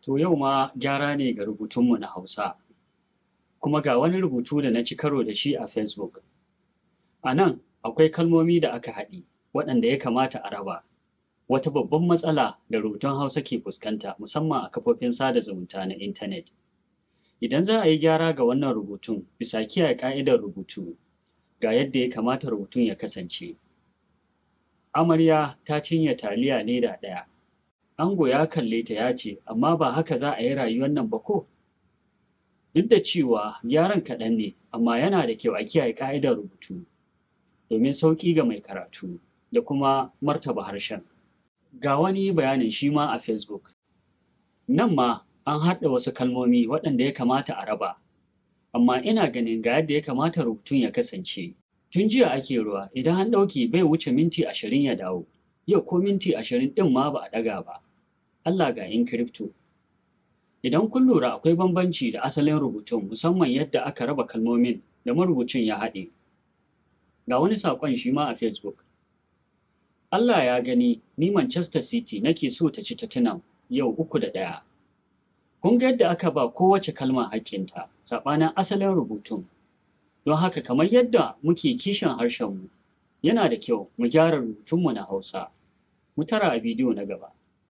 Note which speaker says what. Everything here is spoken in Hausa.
Speaker 1: To yau ma gyara ne ga rubutunmu na Hausa. Kuma ga wani rubutu da na ci karo da shi a Facebook. A nan akwai kalmomi da aka haɗe waɗanda ya kamata a raba. Wata babban matsala da rubutun Hausa ke fuskanta, musamman a kafofin sada zumunta na intanet. Idan za a yi gyara ga wannan rubutun bisa kiyaye ƙa'idar rubutu, ga yadda ya kamata rubutun ya kasance. Amarya ta cinye taliya leda ɗaya. Ango ya kalle ta ya ce, "Amma ba haka za a yi rayuwar nan ba ko?" Duk da cewa gyaran kaɗan ne, amma yana da kyau a kiyaye ƙa'idar rubutu domin sauƙi ga mai karatu da kuma martaba harshen. Ga wani bayanin shi ma a Facebook. Nan ma an haɗa wasu kalmomi waɗanda ya kamata a raba, amma ina ganin ga yadda ya kamata rubutun ya kasance. Tun jiya ake ruwa, idan an ɗauke bai wuce minti 20 ya dawo, yau ko minti 20 ɗin ma ba a ɗaga ba. Allah ga 'yan kirifto. Idan kun lura, akwai bambanci da asalin rubutun, musamman yadda aka raba kalmomin da marubucin ya haɗe. Ga wani saƙon shi ma a Facebook. Allah ya gani, ni Manchester City nake so ta ci Tottenham yau 3 da 1. Kun ga yadda aka ba kowace kalma haƙƙinta, saɓanin asalin rubutun. Don haka, kamar yadda muke kishin harshenmu, yana da kyau mu gyara rubutunmu na Hausa. Mu tara a bidiyo na gaba.